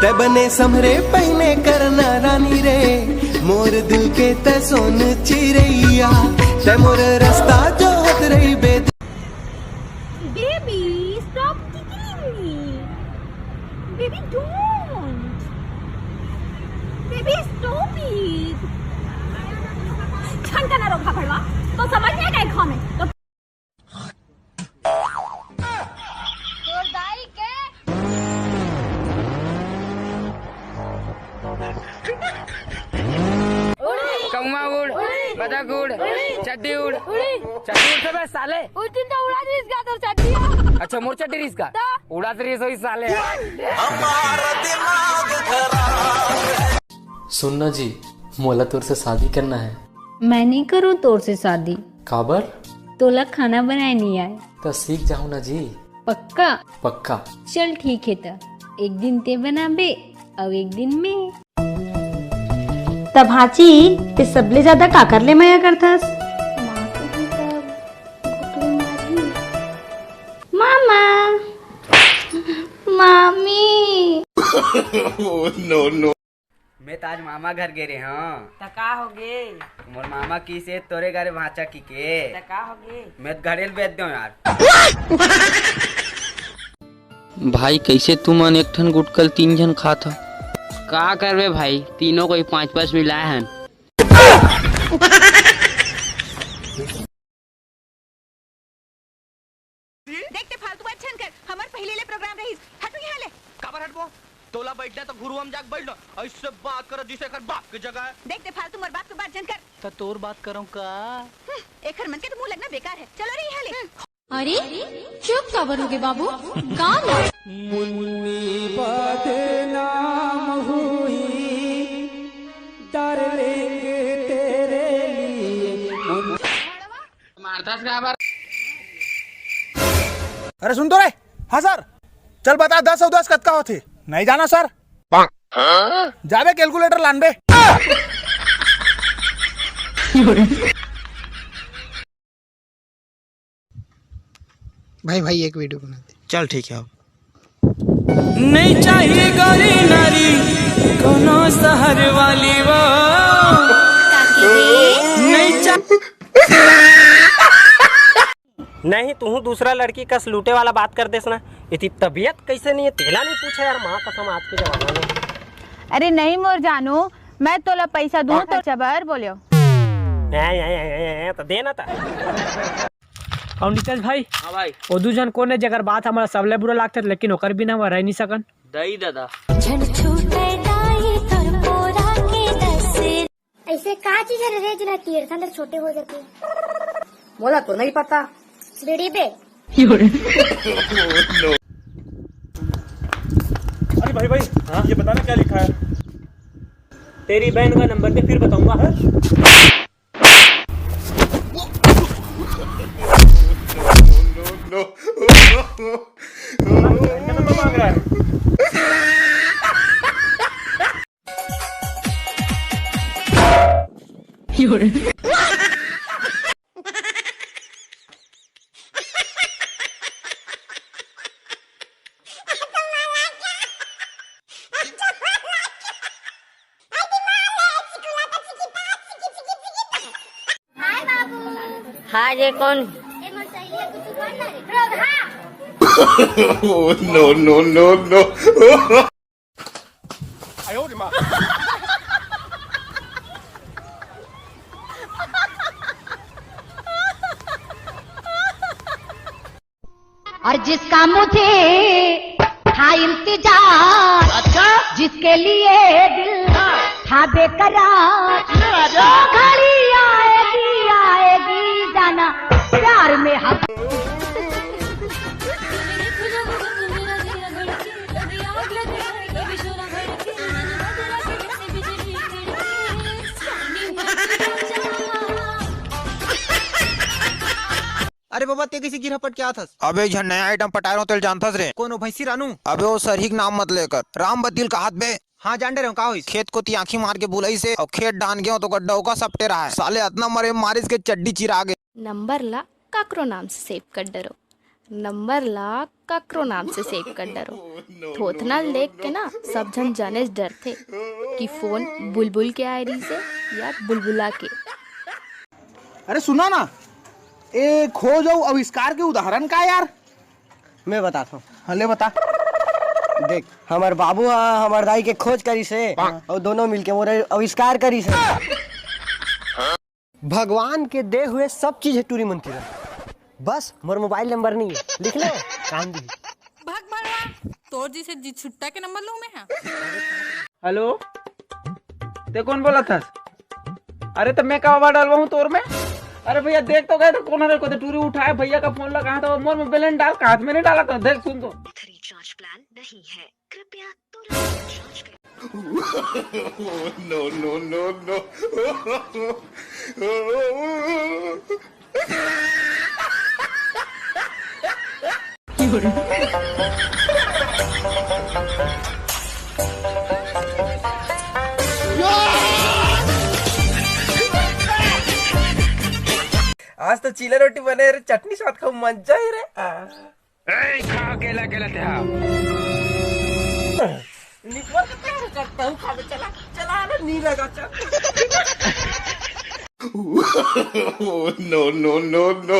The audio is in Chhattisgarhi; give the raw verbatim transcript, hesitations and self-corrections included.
तै बने समरे पहिने करना रानी रे, मोर दिल के तै सोन चिरैया, तै मोर रास्ता जोहत रहिबे। Baby, stop tickling me. Baby, don't. Baby, stop it. छन का ना रोका पड़वा, तो समझ नहीं गए खामे। तो तोर दाई के। कौवा उड़, बतख उड़, चड्डी उड़, चड्डी उड़। तो बस साले। उस दिन तो उड़ा दिस गा तोर चड्डी। अच्छा, मोर चड्डी रिस का? तो? उड़ा तो रिस होई साले। सुनना जी, मोला तोर से शादी करना है। मैं नहीं करूँ तोर से शादी। काबर? तोला खाना बनाए नहीं आए। तो सीख जाहूँ ना जी। पक्का? पक्का। चल ठीक है, त एक दिन ते बनाबे, अउ एक दिन मैं। त भांची, ते सबले ज्यादा काकर ले मया करथस? मामा, मामी। मैं तो आज मामा घर गे रहे हूँ। त का हो गे? मोर मामा की से तोरे घरे भांचा की के। त का हो गे? मैं तो घड़ेल बेच दो यार। भाई, कैसे तुमन एक ठन गुटकल तीन झन खात ह? का करबे भाई, तीनों कोई पाँच पाँच मिलाए हन। देख ते फालतू बात झन कर, हमर पहले ले प्रोग्राम रहीस। हटू यहाँ ले। काबर हटबो? तोला बैठना तो घुरुआ म जाके बैठ लो। ऐसे बात करो जिसे कर बाप की जगह है। देख ते फालतू मोर बाप के बात झन कर। तो तोर बात करूँ का? हम्म, एखर मन के तो मुंह लगना बेकार है। चलो रे यहाँ ले। हम्म। अरे, चुप काबर होगे बाबू? गाँव में। मुन्नी बदनाम हुई, डार्लिंग तेरे लिए। मारथस काबर? अरे सुन तो रे। हाँ सर। चल बता, दस अउ दस कतका होथे? नहीं जाना सर। जाबे कैलकुलेटर लानबे। भाई, भाई, एक वीडियो बना दे। चल, ठीक है, अब। नहीं चाहिए गोरी नारी, कोनो शहर वाली वो। नहीं चा-, नहीं, तुहूँ दूसरा लड़की कस लूटे वाला बात कर देस ना। इतनी तबीयत कैसे नहीं है, तेला नहीं पूछा यार, माँ कसम, आज के जमाना में। अरे नहीं मोर जानू, मैं तोला पैसा दूँ तो चबर बोलियो। ए, ए, ए, ए, ए, तो दे ना ता। अउ नितेश भाई, हाँ भाई। वो दू झन कोन हे जेकर बात हमारा सबले बुरा लागथे, लेकिन ओकर बिना हम रह नहीं सकन? दई दादा। झन छूटे दाई तोर पोरा के दस। ऐसे का चीज है रे, जेला तीरथन ले छोटे हो जाथे? मोला तो नहीं पता। बीड़ी बे। अरे भाई, भाई, हाँ? ये बताना क्या लिखा है? तेरी बहन का नंबर दे, फिर बताऊंगा। हाय बाबू। हाय, ये कौन? ए, मोर सहेली है, कुछ बोल ना रे। नो, नो, नो, नो। और जिसका मुझे था इंतजार, अच्छा? जिसके लिए दिल था बेकरार, अच्छा राजा। वो घड़ी आएगी, आएगी जाना प्यार में हम। अरे बाबा, ते कइसे गिरहा पट के आथस? अबे, एक झन नया आइटम पटाए रहों, तेल जानथस रे? कोनो भैंसी रानू? अबे, वो सरही के नाम मत लेकर, राम बदील कहात बे। हाँ, जान डरे हूँ, का होइस? खेत कोती आँखी मार के बुलाइस हे, अउ खेत डाहन गेंव तो गड्डा ओका सपटे रहा है। साले अतना मरे मारिस के चड्डी चिरा गे। नंबर ला काकरो नाम से सेव कर डरो। नंबर ला ककरो नाम से सेव कर डरो। थोथना ल देख के ना सब झन जानेच डरथे कि फोन बुलबुल के आए रहिसे या बुलबुला के। अरे सुना ना, ए खोज अउ आविष्कार के उदाहरण का यार? मैं बताता हूँ। हाँ, ले बता। देख, हमर बाबू ह हमर दाई के खोज करिस हे अउ दोनों मिलके मोर आविष्कार करिस हे। भगवान के दे हुए सब चीज है टूरी मन तीरा, बस मोर मोबाइल नंबर नहीं है, लिख ले, काम दी। भाग भड़वा, तोर जैसे जी छुट्टा के नंबर लूं मैं हा। हेलो, ते कौन बोला था? अरे तो मैं का आवाज डालवा हूँ तोर में? अरे भैया देख तो गए तो कौन है को तो टूरी उठाए भैया का फोन लगा तो मोर में बैलेंस डाल का हाथ में नहीं डाला था। देख सुन तो। रिचार्ज प्लान नहीं है, कृपया तुरंत रिचार्ज करें। No, no, no, no. आज तो चीला रोटी बने रे, चटनी साथ खाऊ मजा ही रे। आ। ए, खा अकेला अकेला ते हा। निकल के तैयार करता हूँ, खा के चला, चला रे, नी लगा चल। Oh, no, no, no, no.